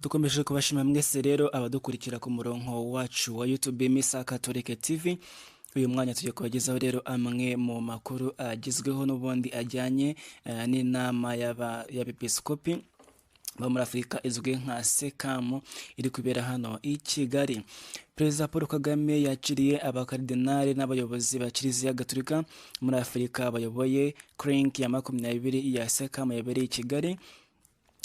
Dukomeje kubashima mwese rero abadukurikira ku murongo wacu wa YouTube Misa Catholic TV. Uyu mwanya tugiye kubagezaho rero amwe mu makuru agezweho n'ubundi ajyanye n'inama y'abepiskopi bo muri Afurika izwi nka SECAM iri kubera hano i Kigali. Perezida Paul Kagame yakiriye abakaridinali n'abayobozi ba Kiliziya Gatolika muri Afurika bayoboye CRINC ya 20 ya SECAM yabereye i Kigali.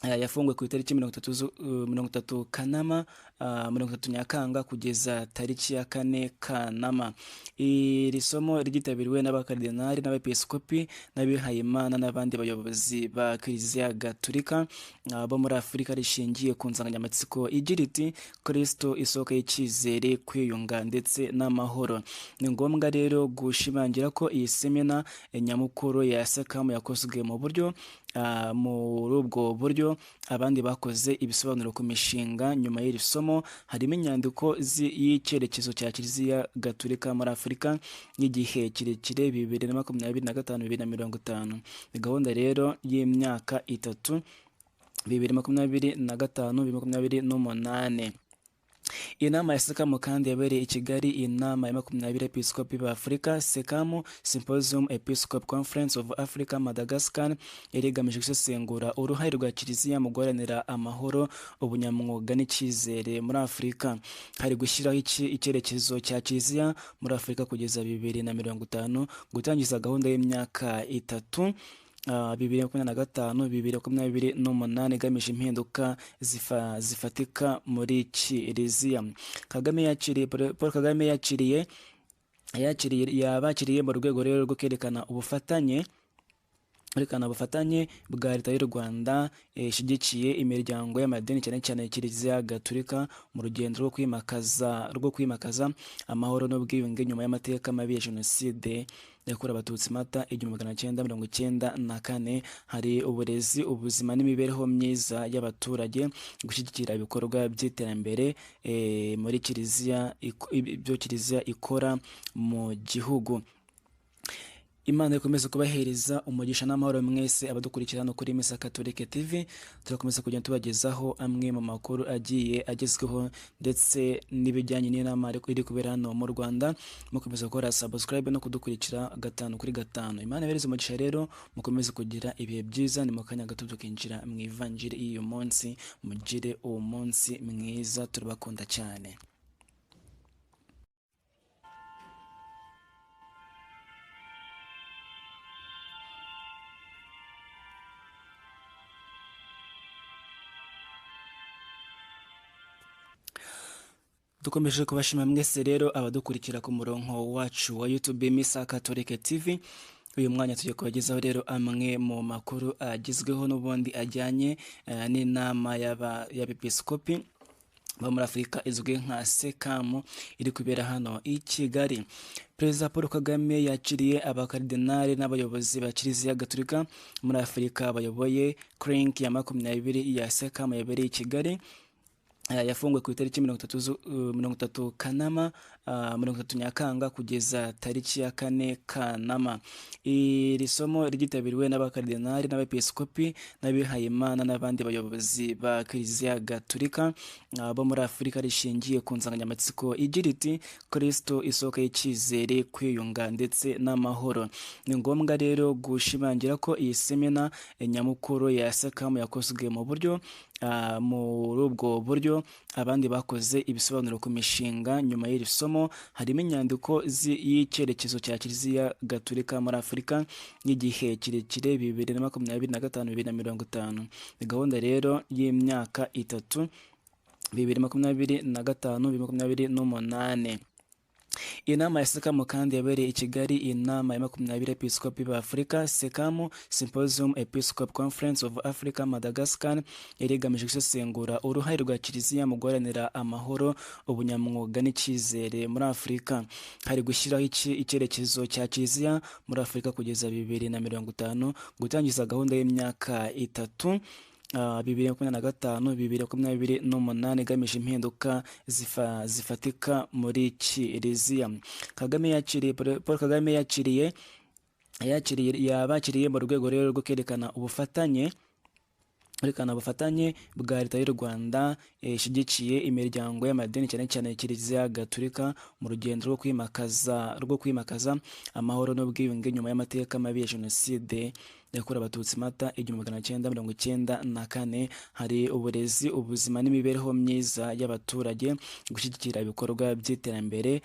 Yafunguwe ku itariki 30 Kanama, 30 Nyakanga kugeza tariki ya 4 Kanama. Iri somo ryitabiriwe n'abakaridinali n'abepiskopi n'abihayimana n'abandi bayobozi ba Kiliziya Gatolika bo muri Afurika, rishingiye ku nsanganyamatsiko igira iti Kristo isoko y'icyizere, kwiyunga ndetse n'amahoro. Ni ngombwa rero gushimangira ko iyi semina nyamukuru ya SECAM yakozwe mu buryo muri ubwo buryo abandi bakoze ibisobanuro ku mishinga nyuma y'iri somo harimo inyandiko y'icyerekezo cya Kiliziya Gatolika muri Afurika y'igihe kirekire 2025 2050. Ni gahunda rero y'imyaka itatu 2025 2028. Inama ya SECAM kandi yabereye i Kigali, inama ya 20 Episkopi ba Afurika, SECAM Symposium Episcopal Conference of Africa Madagascar, yari igamije gusesengura uruhare rwa Kiliziya mu guharanira amahoro, ubunyamwuga n'icyizere muri Afurika. Hari gushyiraho icyerekezo cya Kiliziya muri Afurika kugeza 2050, gutangiza gahunda y'imyaka itatu 2025 2028 igamije impinduka zifatika muri Kiliziya. Kagame yakiriye Paul Kagame yakiriye yabakiriye mu rwego rero rwo kwerekana ubufatanye bwa Leta y'u Rwanda ishyigikiye imiryango y'amadini cyane cyane Kiliziya Gatolika mu rugendo rwo kwimakaza amahoro n'ubwiyunge nyuma y'amateka mabi ya Jenoside yakorewe Abatutsi Mata 1994. Hari uburezi, ubuzima n'imibereho myiza y'abaturage, gushyigikira ibikorwa by'iterambere muri Kiliziya, ibyo Kiliziya ikora mu gihugu. Imana ikomeze kubahereza umugisha n'amahoro mwese abadukurikira hano kuri Misa Catholic TV. Turakomeza kugenda tubagezaho amwe mu makuru agiye agezweho ndetse n'ibijyanye n'inama iri kubera hano mu Rwanda. Mukomeza gukora subscribe no kudukurikira 5 kuri 5. Imana ibahereze umugisha rero, mukomeze kugira ibihe byiza. Ni mu kanya gato tukinjira mu ivanjiri y'uyu munsi. Mugire uwo munsi mwiza, turabakunda cyane. Dukomeje kubashima mwese rero abadukurikira ku murongo wacu wa YouTube Misa Catholic TV. Uyu mwanya tugiye kubagezaho rero amwe mu makuru agezweho n'ubundi ajyanye n'inama y'abepiskopi bo muri Afurika izwi nka SECAM iri kubera hano i Kigali. Perezida Paul Kagame yakiriye abakaridinali n'abayobozi ba Kiliziya Gatolika muri Afurika bayoboye CRINC ya 20 ya SECAM yabereye i Kigali. Yafunguwe ku itariki 30 Kanama, 30 Nyakanga kugeza tariki ya 4 Kanama. Iri somo ryitabiriwe n'abakaridinali n'abepiskopi n'abihayimana n'abandi bayobozi ba Kiliziya Gatolika bo muri Afurika, rishingiye ku nsanganyamatsiko igira iti Kristo isoko y'icyizere, kwiyunga ndetse n'amahoro. Ni ngombwa rero gushimangira ko iyi semina nyamukuru ya SECAM yakozwe mu buryo muri ubwo buryo abandi bakoze ibisobanuro ku mishinga nyuma y'iri somo harimo inyandiko y'icyerekezo cya Kiliziya Gatolika muri Afurika y'igihe kirekire 2025 2050. Ni gahunda rero y'imyaka itatu 2025 2028. Inama ya SECAM kandi yabereye i Kigali, inama ya 20 Episkopi ba Afurika, SECAM Symposium Episcopal Conference of Africa Madagascar, yari igamije gusesengura uruhare rwa Kiliziya mu guharanira amahoro, ubunyamwuga n'icyizere muri Afurika. Hari gushyiraho icyerekezo cya Kiliziya muri Afurika kugeza 2050, gutangiza gahunda y'imyaka itatu 2025 2028 igamije impinduka zifatika muri Kiliziya. Kagame yakiriye Paul Kagame yakiriye yabakiriye mu rwego rero rwo kwerekana ubufatanye Werekana ubufatanye bwa Leta y'u Rwanda ishyigikiye imiryango y'amadini, cyane cyane Kiliziya Gatulika, mu rugendo rwo kwimakaza amahoro n'ubwiyunge nyuma y'amateka mabi ya Jenoside yakorewe Abatutsi Mata 1994. Hari uburezi, ubuzima n'imibereho myiza y'abaturage, gushyigikira ibikorwa by'iterambere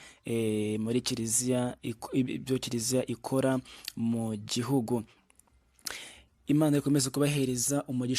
muri Kiliziya, ibyo Kiliziya ikora mu gihugu. Imana ikomeze kubahereza umugisha.